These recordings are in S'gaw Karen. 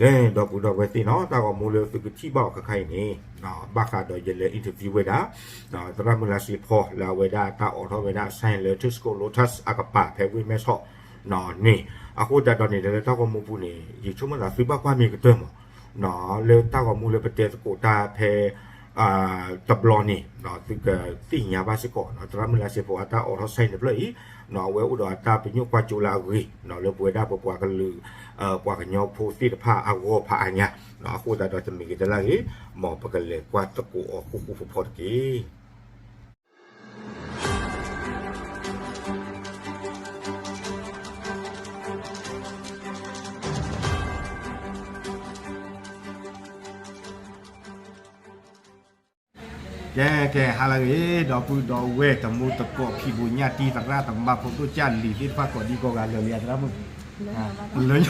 ကဲ ဒီပုၢ်ဒီဝဲၢ်သ့ၣ်နီၤ, တၢ်ဂီၤမူလၢသုကထံၣ်ဘၣ်အီၤခဲခါအံၤန့ၣ် ဘၣ်ဃးဒီးယလဲၤ interview ဝဲဒၣ် သရၣ်မုၣ်လါစ့ဖီ လၢအဝဲဒၣ်တၢ်အိးထီၣ်ဝဲဒၣ် sign လၢ Tesco Lotus အကပၤ ဖဲဝ့ၢ်မဲၢ်ဆီးန့ၣ်, အဃိသတးဒီးန့ၣ် လၢတၢ်ဂီၤမူပူၤန့ၣ် ယဆိကမိၣ်သးသုဘၣ်ကွၢ်မ့ၢ်ကတၢၢ်မး လၢတၢ်ဂီၤမူလၢပတဲသကိးတၢ်ဖဲ တဘျီန့ၣ် သုကသ့ၣ်ညါဘၣ်စ့ၢ်ကီး သရၣ်မုၣ်လါစ့ဖီအတၢ်အိးထီၣ် sign တဖျၢၣ်အံၤ အဝဲအိၣ်ဒီးအတၢ်ပညိၣ်ကွၢ်စိလၢအဂ့ၤ လၢပဝဲဒၣ်ပပှၤကလုာ် ပှၤကညီဖိသ့ၣ်တဖၣ်အဂီၢ်ဖးအါညါ, အဃိသတးဒီးတမ့ၢ်ဂ့ၤတလၢ်ဂ့ၤ မ်ပကလဲၤကွၢ်သကိးအီၤဃူဃူဖိးဖိးတက့ၢ်. ကဲ ကဲ ဟါလၢအဂ့ၤ ဒီပုၢ်ဒီဝဲၢ်တံၤသကိး ဖံးဘိးညၣ်တံၢ် သရၣ်သမါ ဖိဒိၣ်ကၢ်လံၤသ့ၣ်တဖၣ် ကိးဒံကိးဂၤ လၢာ်လံ သရၣ်မုၣ် လၢ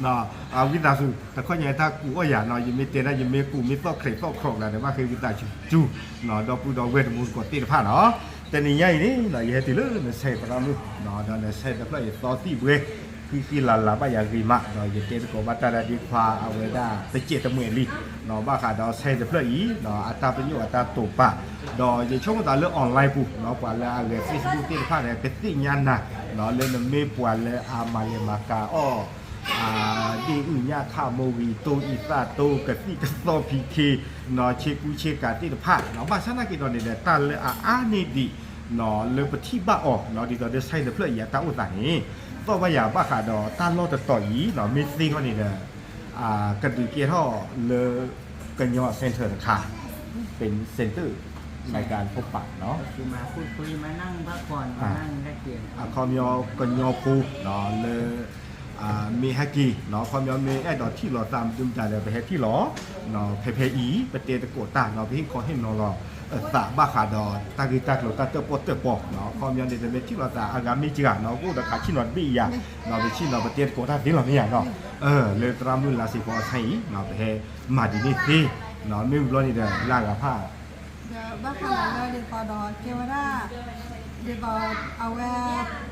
ညါ ဝံသးစူၤ တခီညါတၢ်ကူးအီၣ်ယၤနီၤ ယမ့ၢ်တဲဒၣ် ယမ့ၢ်ကူး မ့ၢ်သီၣ်ချဲးသီၣ်ချီးကျါဒီး ဘၣ်ဃ့ဝံသးစူၤ ဒီပုၢ်ဒီဝဲၢ်တံၤသကိးသ့ၣ်တဖၣ်နီၤ, တနံၤညါအံၤန့ၣ် ယဟဲတုၤလၢနဆဲးသရၣ်မုၣ် ဒီးနဆဲးတဖျၢၣ်အံၤသီသံၣ်ဘှဲ ဃံဃံလၤလၤဘၣ်ယၤဂ့ၤမး ဒီးယတဲသကိးဘၣ်တၢ်ဒၣ်ဒ့ခွါအဝဲဒၣ် တစဲးတမှဲာ်လံ ဘၣ်ဃးဒီးဆဲးတဖျၢၣ်အံၤ အတၢ်ပညိၣ်အတၢ်တိာ်ပာ် ဒီးယဆိကမိၣ်သးလၢ online ပူၤ ပှၤလၢအဂဲၤ Facebook သ့ၣ်တဖၣ်န့ၣ် ကသ့ၣ်ညါနၤ လၢနမ့ၢ်ပှၤလၢအမၤလဲၤမၤကၤအီၣ် ဒ့ၣ်အုၣ်ညၣ်ခၣ်မိၢ်ဂံၢ်တိၢ်အံသၣ်တိၢ် ကသံၣ်ကသီ ဖံးခ့ ဆ့ကူဆ့ကၤသ့ၣ်တဖၣ် ဘၣ်ဆၣ်နာ်က့ဒီးန့ၣ်ဒီး တၢ်လၢအအါန့ၢ်ဒံး လၢပထံၣ်ဘၣ်အီၤ ဒ်သိးဒီး ဆဲး တဖျၢၣ်အံၤအတၢ်အိၣ်သးန့ၣ် သီၣ်ဘၣ်ယၤဘၣ်ဃးဒီးတၢ်လီၢ်တတီၤအံၤ မ့ၢ်သ့ခီန့ၣ်ဒီး ကဒုးကဲထီၣ်လၢ ကညီ center တခါ เป็นเซ็นเตอร์ในการพบปะเนาะ มาพูดคุย มานั่งพักผ่อน มานั่งแลกเปลี่ยน အခီပညီ ကညီဖိလၢ မ့ၢ်ဟဲက့ၤ အခီပညီမ့ၢ်အဲၣ်ဒိးထံၣ်လိာ်သးမနုၤမတၤဒီး ပဟဲထံၣ်လိာ် ဖဲဖဲအံၤ ပတဲသကိးတၢ်နီၤ ပဟ့ၣ်ခီဟ့ၣ်နီၤလီၤသးဘၣ်ဃးဒီး တၢ်ဂ့ၢ်တၢ်ကျိၤတၢ်တၢၣ်ပီၣ်တၢၣ်ပီ အခီပညီန့ၣ် ပမ့ၢ်ထံၣ်လိာ်သးအဂၤမ့ၢ်စှၤနီၤ ကအိၣ်ဒီးခးဆံၣ်နီၤတဘ့ၣ်ယၤ ပဆံၣ်နီၤပတဲသကိးတၢ်သ့လီၤမ့ၢ်ယၤနီၤ လၢသရၣ်မုၣ်လါစ့ဖီအဆၢအံၤ ပဟဲမၤဒ်န့ၣ်သ့ မ့ၢ်ဘျီန့ၣ်ဒီး လၢအဂၤဖၣ် ဒီးဘၣ်ဃးလၢဒ်သိးဒီး ကဲဝဲဒၣ် ဒ်သိးအဝဲ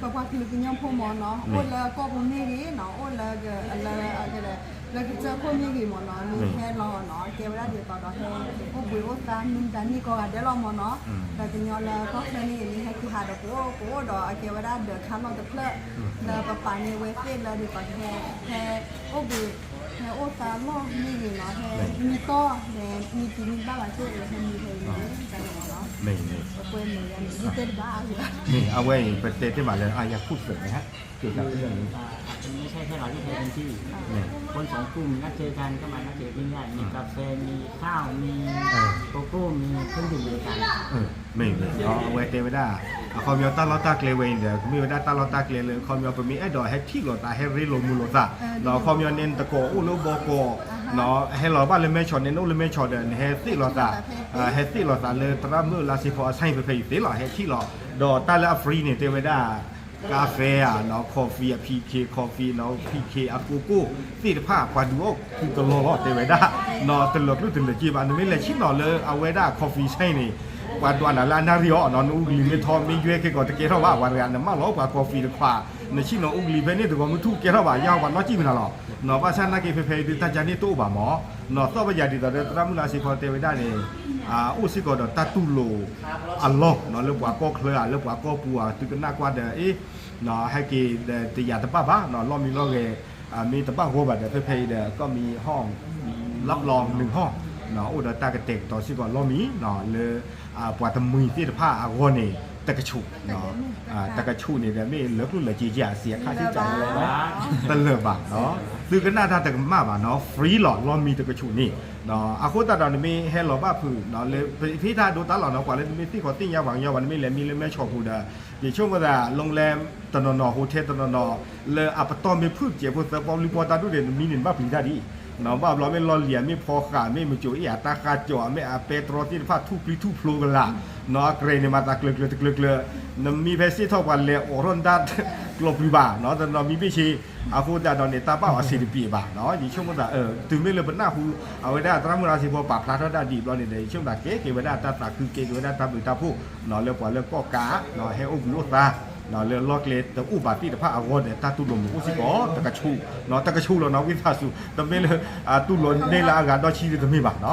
ပပှၤကလုာ်ကညီဖိမ့ၢ်နီၤ အိၣ်လၢကီၢ်ပူၤမ့ၢ်ဂ့ၤနီၤ အိၣ်လၢ လၢ လၢကစၢၢ်ခိၣ်မ့ၢ်ဂ့ၤမ့ၢ်နီၤ မ့ၢ်ဟဲလီၤနီၤ ကဲဝဲဒၣ်ဒ်သိးဒီးဟဲ အိၣ်ဘှံးအိၣ်သါ မနုၤမတၤန့ၣ်ကိးဂၤဒဲးလီၤမ့ၢ်နီၤ ဒီးကညီလၢကီၢ်ချၢန့ၣ် မ့ၢ်ဟဲက့ၤဟးဒီးကအိၣ် ကအိၣ်ဒီးအကဲဝဲဒၣ်ဒီးခါလီၢ်တဖျၢၣ် လၢပပာ်န့ၢ်ဝဲသ့ၣ်လၢဒ်သိးဟဲ ဟဲအိၣ်ဘှံး ဟဲအိၣ်သါလီၢ်မ့ၢ်ဂ့ၤနီၤ ဟဲမံတီၢ် ဟဲမံတံၤမံဘၣ်ဘၣ်သ့ၣ် ဟဲမံဟဲမံန့ၣ် ပကွဲမုာ်ယါန့ၣ် ယတဲတဘၣ် မ့ၢ်အဝဲအံၤ ပတဲတ့ၢ်မးလၢ အါယၤခိၣ်သၢးန့ၣ် เกี่ยวกับเรื่องนี้ อาจจะไม่ใช่แค่เราที่ไทยเป็นที่ คนสองกลุ่มนัดเจอกันก็มานัดเจอที่นี่ได้ มีกาแฟ มีข้าว มีโกโก้ มีเครื่องดื่มบริการ မ့ၢ် အဝဲတဲဝဲဒၣ် အခီပညီတၢ်လီၢ်တၢ်ကျဲဝဲအံၤဒီး ကမ့ၢ်ဝဲဒၣ်တၢ်လီၢ်တၢ်ကျဲလၢ အခီပညီပမ့ၢ်အဲၣ်ဒိးဟဲထံၣ်လိာ်သး ဟဲရ့လိာ်မုာ်လိာ်သး ဒီးအခီပညီန့ၣ် နတကိးအိၣ်လၢဘီကီး ဟဲလီၤဘၣ်လၢမဲၢ်ဆီးန့ၣ် နအိၣ်လၢမဲၢ်ဆီးဒီး နဟဲသ့ၣ်လိာ်သး ဟဲသ့ၣ်လိာ်သးလၢသရၣ်မုၣ်လါစ့ဖီအဆၢအံၤ ဖဲဖဲအံၤသ့လီၤ ဟဲထံၣ်လီၤ ဒီးတၢ်လၢအ free န့ၣ် တဲဝဲဒၣ် ကါဖဲဧါ coffee အ ဖံးခ့ coffee နီၤ ဖံးခ့အ cocoa သ့ၣ်တဖၣ် ပှၤဒုးအီၣ်ဃုကလီလီၤ တဲဝဲဒၣ် နီၤ တလၢာ်ကျိၣ်တလၢာ်စ့ဘၣ် နမ့ၢ်လဲၤဆ့ၣ်နီၤလၢအဝဲဒၣ် coffee ဆၢအံၤန့ၣ် ပှၤဒွးနၤလၢအနၣ်ရံၣ်အီၤ နီၤ နအူကလံၤမ့ၢ်ထီ မ့ၢ်ယွဲက့ၤကီးတကဲထီၣ်ဘၣ် ပှၤတဂၤ နမၢလီၤပှၤ coffee တခွး နဆ့ၣ်နီၤအူကလံၤဖဲန့ၣ် တဂီၤမုၢ်ထူၣ်ကဲထီၣ်ဘၣ် ယါပှၤနီၢ်ကံၣ်မနုၤလီၤ နီၤ ဘၣ်ဆၣ်နာ်က့ဖဲဖဲအံၤဒုး တၢ်ကါန့ၣ်တအိၣ်ဘၣ်မး နီၤ သီၣ်ဘၣ်ယၤဒ်သိးဒီး သရၣ်မုၣ်လါစ့ဖီတဲဝဲဒၣ်န့ၣ် အိၣ်စ့ၢ်ကီးဒီးတၢ်တူၢ်လိာ်အလီၢ် နီၤ လၢပှၤကီၢ်ချၢဧါ လၢပှၤကီၢ်ပူၤဧါ သုကနၣ်ကွၢ်ဒီး အ့ နီၤ ဟဲက့ၤဒီးတယာ်တဘၣ်ဘၣ် နီၤ လီၢ်မံလီၢ်ဂဲၤ မ့ၢ်တဘၣ်ဂီၢ်ဘၣ်ဒီး ဖဲဖဲအံၤဒီး ကီၢ်မံဟီၣ် လီၢ်ပျီနုာ်ဟီၣ် နီၤ အိၣ်ဒီးတၢ်ကတဲာ်ကတီၤစ့ၢ်ကီးလီၢ်မံ နီၤ လၢ ပှၤတမှံၤသ့ၣ်တဖၣ်အဂီၢ်န့ၣ် တကဆူး တကဆူးန့ၣ်ဒီး မ့ၢ်လၢကျိၣ်လၢစ့ကဲ အစံးအခါစံးကဲ တလၢာ်ဘၣ် သုကနၣ်တၢ်တကမၣ်ဘၣ်နီၤ free လီၤ လီၢ်မံတကဆူးန့ၣ် အဃိသတးဒီး နမ့ၢ်ဟဲလီၤဘၣ်ဖုး လၢဖဲတၢ်ဒိတၢ်လီၢ်နီၤ ပှၤလၢနမ့ၢ်သ့ၣ်ခီသ့ၣ်ညါပှၤကညီဘၣ် နမ့ၢ်လဲၤမံလၢမဲၢ်ဆီးပူၤဒီး ယဆိကမိၣ်သး โรงแรม တနီၤနီၤ hotel တနီၤနီၤ လၢအပတီၢ်မ့ၢ်ဖုၣ်စဲးဖိသၢပီလွံၢ်ပီတၢ်ဒူၣ်န့ၣ် နမံန့ၣ် နဘၣ်ပျံၤတၢ်ဒ်အံၤ နီၤ ဘၣ်ဘျီမ့ၢ်လီၢ်လံၤ မ့ၢ်ဖီဃာ် မ့ၢ်မကိၤအ့ၣ် အတၢ်ဃါကၠီၤ မ့ၢ်အပဲတြီသ့ၣ်တဖၣ် ထူၣ်ပျံၤထူၣ်ဖျိကလာ် နီၤ အကြဲးန့ၣ် မၤသးကျၢၤကျၢၤတကျၢၤကျၢၤ နမံဖဲစ့ၣ်ထီၣ်ပှၤလဲၤအိးထီၣ်နတၢ် ကျိးပျံၤဘၣ် နီၤ တနီၤမံဘ့ၣ်ဆ့ အဃိသတးဒီးန့ၣ် တၢ်ဘၣ်အီၤစံးတပျံၤဘၣ် နီၤ ယဆိကမိၣ်သး တုၤမ့ၢ်လၢပနၢ်ဟူ အဝဲဒၣ်သရၣ်မုၣ်လါစ့ဖီပာ်ဖျါထီၣ်တၢ်ဒ်အံၤဘျီန့ၣ်ဒီး ယဆိကမိၣ်သးကဲ ကဲဝဲဒၣ်တၢ်သးခု ကဲက့ၤဝဲဒၣ်တၢ်ဘျုးတၢ်ဖှိၣ် နီၤ လၢပှၤလၢကီၢ်ကး နီၤ ဟဲအိၣ်ဘှံးအိၣ်သါ လၢလီၢ်ကျဲတအိၣ်ဘၣ်သ့ၣ်တဖၣ်အဂီၢ်ဒီး တၢ်တူၢ်လိာ်မုာ်အိၣ်စ့ၢ်ကီး တကဆူး, တကဆူးလီၤနီၤ ဝံသးစူၤ တမ့ၢ်လၢ တူၢ်လိာ်န့ၢ်လၢအဂၤဒီဆံတမ့ၢ်ဘၣ်နီၤ မ့ၢ်ဧါ,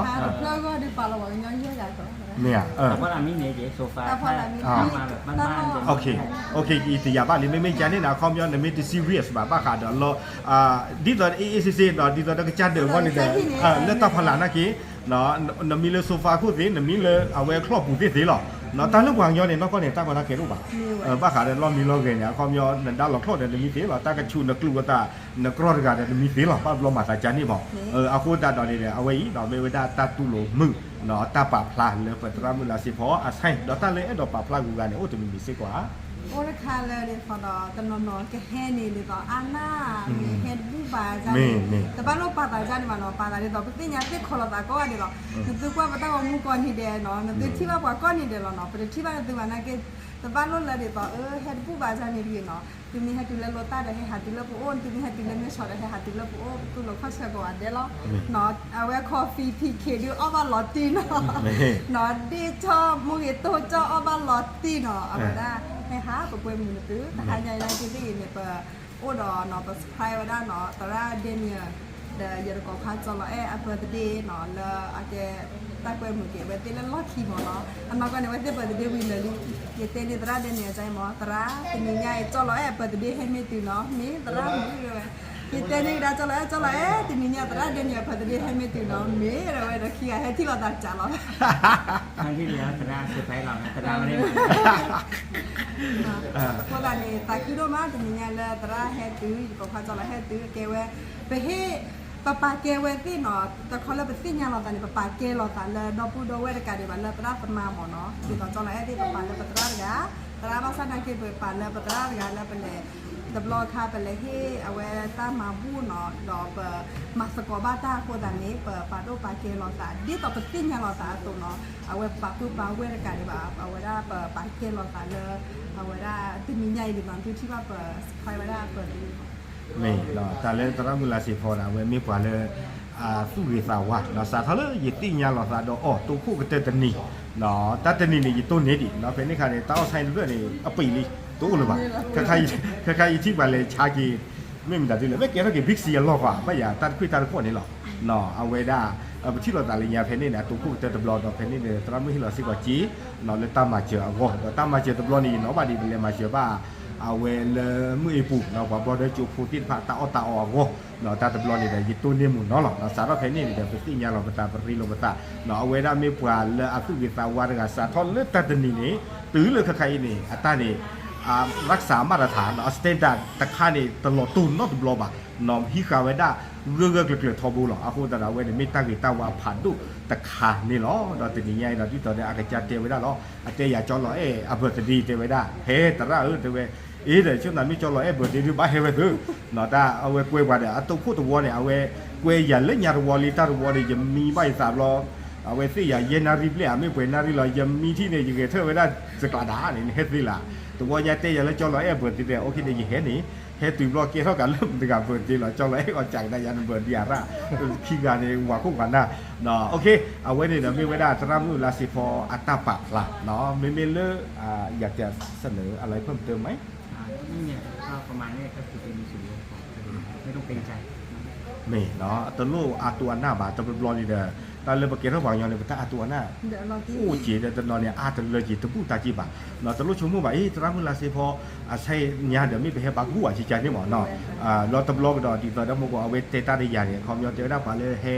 တယၤဘၣ်လံ မ့မ့ၢ်ကန့ၣ် အခီပညီ နမ့ၢ်တ serious ဘၣ် ဘၣ်ဃးဒီးလီၤ ဒ်သိးအ့ၣ်အ့ၣ်စ့စ့ဒီး ဒ်သိးဒီးကစၢ်ဒၢးအဂီၢ်န့ၣ်ဒီး လၢတၢ်ဖီလာ်နာ်က့ နမ့ၢ်လၢ sofa ခိၣ်သ့ နမ့ၢ်လၢအဝဲချီၣ်ပူၤသ့ၣ်သ့လီၤ. တၢ်လၢပှၤကညီန့ၣ် နီၢ်ကီၢ်န့ၣ် တၢ်ကီတၢ်ခဲတအိၣ်ဘၣ်. ဘၣ်ဃးဒီးလီၢ်မံလီၢ်ဂဲၤန့ၣ် အခီပညီ နဒါလီၤချီၣ်ဒီးနမံသ့လီၤ. တၢ်ကဆူးနကျူးအသး နကြီတဂၤဒီးနမံသ့လီၤ. ဘၣ်ဘျီမၤသးကန့ၣ်မး. အဃိသတးဒီးန့ၣ်ဒီး အဝဲအံၤ မ့ၢ်ဝဲဒၣ်တၢ်တူၢ်လိာ်မုာ် တၢ်ပာ်ဖျါလၢပသရၣ်မုၣ်လါစ့ဖီအဆဲး ဒီးတၢ်လၢအဲၣ်ဒိးပာ်ဖျါဂုၤဂၤန့ၣ် အိၣ်တမံၤမံၤစ့ၢ်ကီးဧါ. အိၣ်တခါလၢဒ်သိးဒီး တနီၤနီၤကဟဲန့ၣ်ဒ်သိးအါနၢ် မ့ၢ်ဟဲတဘူၣ်ဘၣ်ဒ်န့ၣ် တဘၣ်လိၣ်ပာ်သးဒ်န့ၣ်ဘၣ်နီၤ. ပာ်သးဒ်သိး ပသ့ၣ်ညါသ့ၣ်ခီလီၤသးကိးဂၤဒဲးလီၤ. နသုကွၢ်ပတၢ်ဂီၤမူကိးနံၤဒဲးနီၤ နသုထံၣ်ဘၣ်ပှၤကိးနံၤဒဲးလီၤနီၤ. ပတထံၣ်ဘၣ်နသုဘၣ်နာ်က့ တဘၣ်လိၣ်လၢဒ်သိး အၢ ဟဲတဘူၣ်ဘၣ်ဒ်န့ၣ်တဂ့ၤနီၤ. သုမ့ၢ်ဟဲတုၤလၢလိတၢ်ဒီး ဟဲဟးတုၤလၢပအိၣ်, သုမ့ၢ်ဟဲတုၤလၢမဲၢ်ဆီးဒီး ဟဲဟးတုၤလၢပအိၣ်, ပတူၢ်လိာ်ခီၣ်ဆၢကိးဂၤဒဲးလီၤ. အဝဲ coffee ဖံးခ့ဒုးအီၣ်ဘၣ်လီၤတံၢ်နီၤ. ဒ့ၣ်ကၠီၣ် မိၢ်ဂ့ၤတိၢ်ကၠီၣ်အီၣ်ဘၣ်လီၤတံၢ်နီၤ. အဝဲဒၣ် ဟဲဟး ပကွဲမုာ်နသု တဟါညါအံၤနာ်က့သ့ၣ်ဂ့ၤန့ၣ် ပအိၣ်ဒီးနီၤ ပ surprise ဝဲဒၣ်နီၤ သရၣ် Daniel ဒီးယတကိးခွါကၠီလီၤအဲၣ်အ birthday နီၤ လၢအကဲ တၢ်ကွဲမုာ်က့ၤ အဝဲသ့ၣ်လၢလီၢ်ခံမးနီၤ. အနီၢ်ကီၢ်န့ၣ် အဝဲသ့ၣ် birthday ဝံၤလၢာ်လံ. ယတဲန့ၢ်သရၣ် Daniel အံၤမး သရၣ် တနံၤညါအံၤ ကၠီလီၤအဲၣ်အ birthday ဟဲမ့ၢ်တုၤနီၤ မ့ၢ်သရၣ်မ့ၢ်ဝဲ ယတဲန့ၢ်ကဒါကၠီလီၤအဲၣ် ကၠီလီၤအဲၣ် တနံၤညါသရၣ် Daniel အ birthday ဟဲမ့ၢ်တုၤနီၤ မ့ၢ်ဝဲဒီးခံဂၤဟဲထံၣ်လိာ်သးစးလီၤ. သရၣ် surprise လီၤ သရၣ်ဝဲန့ၣ် အဃိသတးန့ၣ် သးခုဒိၣ်မး တနံၤညါလၢသရၣ်ဟဲတုၤ ယတကိးခွါကၠီလီၤဟဲတုၤ ကဲဝဲ ပဟ့ၣ် ပပာ်ကဲဝဲသ့ၣ်နီၤ တခီလၢပသ့ၣ်ညါလိာ်သးန့ၣ် ပပာ်ကဲလိာ်သးလၢဒီပုၢ်ဒီဝဲၢ်တကးဒံးဘၣ် လၢသရၣ်သမါမးနီၤ ဒ်သိးကၠီလီၤအဲၣ်သ့ၣ် ပပာ်လၢပသရၣ်တဂၤ သရၣ်ဘၣ်ဆၣ်နာ်က့ ပပာ်လၢပသရၣ်တဂၤလၢပလဲၤ တဘျီခါ ပလဲၤဟ့ၣ်အဝဲတၢ်မၤဘူၣ်နီၤ ဒီးပမၤသကိးဘၣ်တၢ်အဃိသတးန့ၣ် ပပာ်ဒိၣ်ပာ်ကဲလိာ်သး ဒ်သိးပသ့ၣ်ညါလိာ်သးအသိးနီၤ အဝဲပပာ်ပုၢ်ပာ်ဝဲၢ်တကးဒံးဘၣ် အဝဲဒၣ်ပပာ်ကဲလိာ်သးလၢ အဝဲဒၣ်တနံၤညါအံၤဒ်သိး သုထံၣ်ဘၣ်ပ surprise ဝဲဒၣ်အ birthday မ့ၢ် တၢ်လၢသရၣ်မုၣ်လါစ့ဖီန့ၣ် အဝဲမ့ၢ်ပှၤလၢ သူၣ်ဂ့ၤသးဝါ စးထီၣ်လၢယသ့ၣ်ညါလိာ်သးဒီးအီၤ တိခိၣ်ကတၢၢ်တနံၤ တၢ်တနံၤန့ၣ် ယတိၢ်န့ၢ်ဒံး ဖဲန့ၣ်ခါန့ၣ် တၢ်အီၣ်ဆၣ်တဖျၢၣ်န့ၣ် အပံာ်လံ တအိၣ်လၢၤဘၣ် ခဲခါအံၤထံၣ်ပှၤလဲၤဆါက့ၤ မ့ၢ်မတၤဒ်လဲၣ် မ့ၢ်ကဲထီၣ်က့ၤ Big C အလီၢ်ဃီ ဘၣ်ယၤတၢ်တခွံၣ်တၢ်တခီၣ်န့ၣ်လီၤ အဝဲဒၣ် ပထံၣ်လိာ်သးလၢညါဖဲန့ၣ်န့ၣ် အတိခိၣ်ကတၢၢ်တဘျီဒီးဖဲန့ၣ်န့ၣ် သရၣ်မုၣ်ဟ့ၣ်လီၤစ့ၢ်ကီးက့ၤ လၢတၢ်မၤစၢၤအဂီၢ် ဒီးတၢ်မၤစၢၤတဘျီန့ၣ် ယနီၣ်ဘၣ်ဒံး ပလဲၤမၤစၢၤဘၣ် အဝဲလၢမုၢ်အ့ပူၤ ပှၤဘျီဒီးကၠိဖိသ့ၣ်တဖၣ်တၢ်အီၣ်တၢ်အီအဂီၢ် တၢ်တဘျီန့ၣ်ဒီး ယတိၢ်န့ၢ်မုာ်နီၤလီၤ စးထီၣ်ဖဲန့ၣ်န့ၣ်ဒီး ပသ့ၣ်ညါလီၤပသး ပရ့လိာ်ပသး အဝဲဒၣ်မ့ၢ်ပှၤလၢအသူၣ်ဂ့ၤသးဝါတဂၤ စးထီၣ်လၢတၢ်တနံၤန့ၣ် တုၤလၢခဲခါအံၤန့ၣ် အတၢ်န့ၣ် ရၢၢ်စၢ်မးတထါ အ standard တခါန့ၣ် တလီၤတိၢ်နီတဘျီဘၣ် ဟံးဃာ်ဝဲဒၣ် ဂၢၢ်ဂၢၢ်ကျၢၤကျၢၤထီဘိလီၤ အဃိသတးဒီး အဝဲန့ၣ်မ့ၢ်တၢ်ဂ့ၤတၢ်ဝါဖးဒိၣ်တခါန့ၣ်လီၤ ဒီးတနံၤညါအံၤဒီး ဒ်သိးဒီးအကစၢ်တဲဝဲဒၣ်လီၤ အတဲယၤကၠီလီၤအဲၣ်အ birthday တဲဝဲဒၣ် ဟဲသရၣ်ဧၢ တဲဝဲ အ့ဒီး ဆိနၤမ့ၢ်ကၠီလီၤအဲၣ် birthday ဒုးဘၣ်ဟဲဝဲသု တၢ်အဝဲကွဲပှၤဒီး အတိခိၣ်တဝီန့ၣ် အဝဲကွဲယၤလၢညါတဝီလံ တၢ်တဝီန့ၣ် ယမံဘၣ်ယသးဘျီ အဝဲသ့ၣ်ယၤယဲၢ်နၣ်ရံၣ်ဘျဲၣ် အမ့ၢ်ပှဲၤနၣ်ရံၣ်လီၤ ယမံထံၣ်န့ၣ် ယဂဲၤထၢၣ်ဝဲဒၣ်စကျးဒၣ်န့ၣ် နဟဲသ့လၢ တဝီညါတဲယၤလၢကၠီလီၤအဲၣ် birthday တဲ okay န့ၣ် ယဟဲန့ၣ် ဟဲတုၤဘျီကဲထီၣ်ကးလၢမတၤတဂၤ birthday လီၤ ကၠီလီၤအဲၣ်အီၤကးကဒါယၤန့ၣ် birthday အရၣ် ခံဂၤန့ၣ် ဝၤခိၣ်ဝၤနၢ် okay အဝဲန့ၣ်ဒီးမ့ၢ်ဝဲဒၣ်သရၣ်မုၣ်လါစ့ဖီအတၢ်ပာ်ဖျါ မ့မ့ၢ်လၢ อยากจะเสนออะไรเพิ่มเติมไหม မ့ၢ်နီၤ တလိၣ်အါတူၢ်အနၢ်ဘၣ် တဘျီဘျီန့ၣ်ဒီး တၢ်လၢပကဲထီၣ်ပှၤကညီန့ၣ် ပတၢ်အါတူၢ်အနၢ် အိၣ်က့ၤဒီးတနီၤန့ၣ် အါတလၢက့ၤ တဘူၣ်တၢ်က့ၤဘၣ် တလိၣ်ဆိကမိၣ်ဘၣ် အ့ သရၣ်မုၣ်လါစ့ဖီ အဆဲးညါဒီး မ့ၢ်ပဟဲဘၣ်ကူၣ်ဘၣ်ကကန့ၣ်မ့ၢ်နီၤ လီၤတဘျီကဒီး ဒ်သိးဒီးမ့ၢ်ကီး အဝဲတဲတၢ်တယၤန့ၣ် အခီပညီတဲဝဲဒၣ်ပှၤလၢဟဲ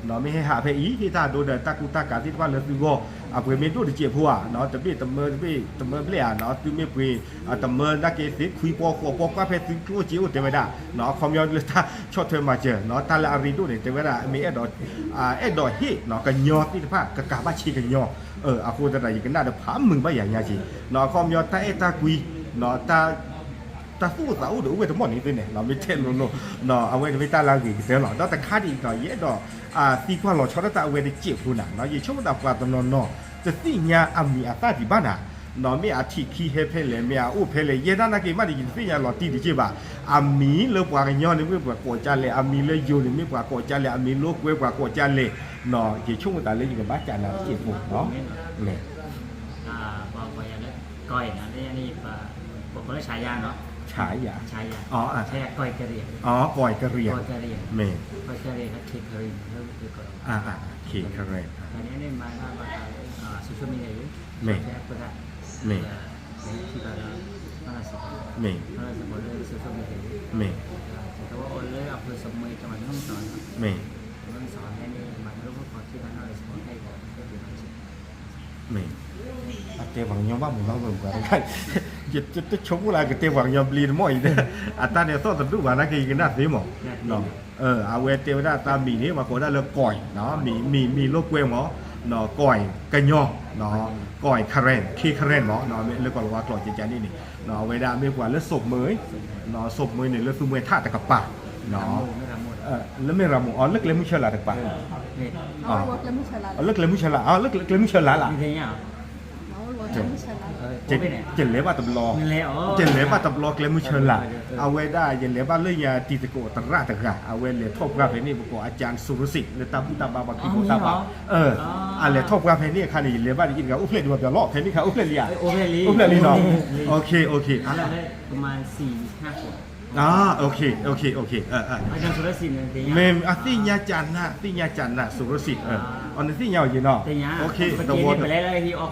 မ့ၢ်ဟဲဟးဖဲအံၤ ဟ့ၣ်တၢ်အဒိဒီး တၢ်ကူတၢ်ကၤသ့ၣ်တဖၣ်လၢသုဂီၢ် အပှ့ၤမ့ၢ်ဒိၣ်တစဲးဖိဧါ တဘ့ၣ်တမၢ တဘ့ၣ်တမၢဘျဲၣ်ဧါ သုမ့ၢ်ပှ့ၤ တမၢနာ်က့သ့ ခွံပီဃိးပီကွၢ်ဖဲသုကျိၣ်စ့အိၣ်တဲဝဲဒၣ် အခီပညီလၢတၢ်ဆီၣ်ထွဲမၤစၢၤ တၢ်လၢအရ့ဒိၣ်န့ၣ် တဲဝဲဒၣ် မ့ၢ်အဲၣ်ဒိး အဲၣ်ဒိးဟ့ၣ် ကညီသ့ၣ်တဖၣ် ကကၤဘၣ်ဆ့ကညီ အဃိသတးဒီး ယကနၣ်ဒီးဖးမုာ်ဘၣ်ယၤညါက့ၤ အခီပညီတၢ်အဲၣ်တၢ်ကွံ တၢ်သူၣ်အိၣ်သးအိၣ်ဒီးအိၣ်ဝဲတမီၢ်န့ၣ်သ့န့ၣ် မ့ၢ်ထဲလိၤလိၤ အဝဲန့ၣ်မ့ၢ်တၢ်လၢအဂ့ၤကတၢၢ်လီၤ ဒီးတခါဒ်အံၤဒီး ယအဲၣ်ဒိး သံကွၢ်လီၤဆီဒၣ်တၢ်အဝဲတစဲးဖိနၤ ယဆိကမိၣ်သးပှၤတနီၤနီၤ တသ့ၣ်ညါအမံၤအသၣ်ဒံးဘၣ်နၤ မ့ၢ်အထံၣ်ခံဟဲဖဲလဲၣ် မ့ၢ်အအိၣ်ဖဲလဲၣ် ယဲဒၣ်နာ်က့မးဒီး ယတသ့ၣ်ညါလီၤတံၢ်တက့ၢ်ဘၣ် အမံၤလၢပှၤကညီန့ၣ်မ့ၢ်ပှၤကိးကၢလဲၣ် အမံၤလၢယိၤန့ၣ်မ့ၢ်ပှၤကိးကၢလဲၣ် အမံၤလၢကွဲပှၤကိးကၢလဲၣ် ယဆိကမိၣ်သးလၢယကဘၣ်ကးနၤတစဲးဖိ မ့ၢ် ပှၤကိးယၤလၢ ကီၢ်အံၤန့ၣ် လၢညါန့ၣ် ပှၤ ကိးလၢ ฉายา နီၤ, ฉายา, ฉายา, อ๋อ ฉายา กอยกะเหรี่ยง, อ๋อ กอยกะเหรี่ยง, กอยกะเหรี่ยง, မ့ၢ် กอยกะเหรี่ยง เคเคเรน လၢ เคเคเรน, อ่าอ่า เคเคเรน တၢ်န့ၣ်န့ၣ်မၤတၢ်ဘၣ်ဃးလၢ social media ယိၤ, မ့ၢ် ဖဲပဒၣ်, မ့ၢ် ထံၣ်ဘၣ်လၢ ဖီလာ်စ့ၢ်ကီး, မ့ၢ် ဖီလာ်စ့ၢ်ကီးလၢ social media ယိၤ, မ့ၢ် တဝဲအိၣ်လၢ อำเภอเสมิง จังหวัดแม่ฮ่องสอน, မ့ၢ် แม่ฮ่องสอน န့ၣ်န့ၣ် မၤတၢ်လၢ พวกขอที่บ้านเราเลย สปอร์ต ให้ก่อน ให้เปลี่ยนมาเช็ค မ့ၢ် အတဲပှၤကညီဘၣ်မုာ်လီၤ မ့ၢ်ပှၤတခါ, ယတဆိကမိၣ်လၢကတဲပှၤကညီဘျ့တမီၢ်အံၤ, အတၢ်န့ၣ်သီၣ်တဒူၣ်ဘၣ်နာ်က့ၤယကနၣ်သ့မး, အဝဲတဲဝဲဒၣ်တၢ်မံၤန့ၣ် ပှၤကိးဝဲဒၣ်လၢ กอย နီၤ, မံၤ မံၤ မံၤလိာ်ကွဲမး, กอย ကညီ, กอย เคเคเรน เคเคเรน မး, လၢကီၢ်လၤဝါကျိာ်ကကန့ၣ်န့ၣ်, အဝဲဒၣ်မ့ၢ်ပှၤလၢ เสมิง เสมิง န့ၣ် လၢသူမှဲထၣ်တကပၤ လၢမဲၢ်ရမိၢ်, အ လၢကျဲမုၢ်ဆၢလးတကပၤ, လၢကျဲမုၢ်ဆၢလး, လၢကျဲမုၢ်ဆၢလးလၢ်, ယလဲၤဘၣ်တဘျီ, ယလဲၤဘၣ်တဘျီကျဲမုၢ်ဆၢလး, အဝဲဒၣ်ယလဲၤဘၣ်လၢညါတံၤသကိးသရၣ်တဂၤ, အဝဲလဲၤထီၣ်ပှၢ်ဖဲန့ၣ် ပကိး อาจารย์สุรสิทธิ์ လၢတၢ်ဘူၣ်တၢ်ဘါပှၤခရံာ်ဖိတၢ်ဘါ, အလဲၤထီၣ်ပှၢ်ဖဲန့ၣ်အခါန့ၣ် ယလဲၤဘၣ်ဒ်အံၤတဂၤ အိၣ်ဖျဲၣ်ဒံးဘၣ်ပျီလီၤ, ဖဲန့ၣ်အခါအိၣ်ဖျဲၣ်လံဧါ, အိၣ်ဖျဲၣ်လံ, အိၣ်ဖျဲၣ်လံနီၤ, အိၣ်ဖျဲၣ်လံ, မ့ၢ်အသ့ၣ်ညါကၠးနး, သ့ၣ်ညါကၠးနး สุรสิทธิ์, အနသ့ၣ်ညါအီၤယံၤနီၤ,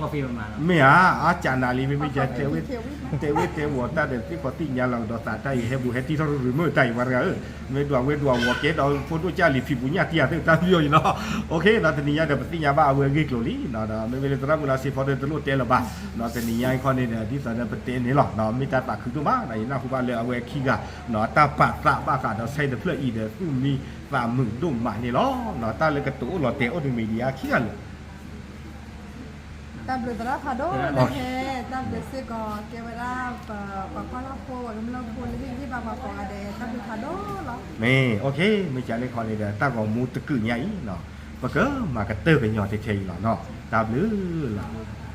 မ့ၢ်ဧါ, အကၠးနးလံ မ့မ့ၢ်ယတဲ, တဲဝဲတဲဝီၤတၢ်ဒီးသ့ၣ်ခီသ့ၣ်ညါလီၤကဒီးသးတၢ်အံၤ ဟဲဘူးဟဲတံၢ်ထီၣ်ရုရုမ့ၢ်တၢ်အံၤ ပှၤတဂၤဧၢ, မ့ၢ်ဒွးဝဲဒွးဝီၤကဲဒီးဖိဒိၣ်ကၢ်လံၤဖံးပူၤညၣ်တံၢ်အသ့ၣ်တၢ်ပယီၤအံၤနီၤ, ဒီးတနံၤညါဒီးပသ့ၣ်ညါဘၣ်အဝဲအဂ့ၢ်ကျိၤလံ, မ့မ့ၢ်လၢသရၣ်မုၣ်လၢစ့ဖီဒီးတလိၣ်တဲလၢၤဘၣ်, တနံၤညါအံၤခီန့ၣ်ဒီး ဒ်သိးဒီးပတဲန့ၣ်လီၤ, မ့ၢ်တၢ်သးခုဒိၣ်မး ယနၢ်ဟူဘၣ်လၢအဝဲခံဂၤ တၢ်ပာ်သးဘၣ်ဃးဒီး ဆဲးတဖျၢၣ်အံၤဒီး သူၣ်မံသးမုာ်ဒိၣ်မးန့ၣ်လီၤ, တၢ်လၢကတိၤအိၣ်လီၤတဲာ်အိၣ်တမံၤဒံးဧါခံဂၤလၢ တၢ်ဘျုးသရၣ်ဖးဒိၣ်လၢဟဲ, တၢ်ဘျုးစ့ၢ်ကီး ကဲဝဲဒၣ် ပှၤကွၢ်လၢ်ဖိ ပှၤကမျၢၢ်ဖိလၢဟ့ၣ်ဂံၢ်ဘါပှၤကိးဂၤဒဲး တၢ်ဘျုးဖးဒိၣ်လီၤ. မ့ၢ် မ့ၢ်ကန့ၣ်ခီန့ၣ်ဒီး တၢ်ဂီၤမူတကုာ်ညါအံၤနီၤ, ပကမၤကတၢၢ်ကညီၤထဲထဲအံၤလီၤနီၤ, တၢ်ဘျုးလီၤ.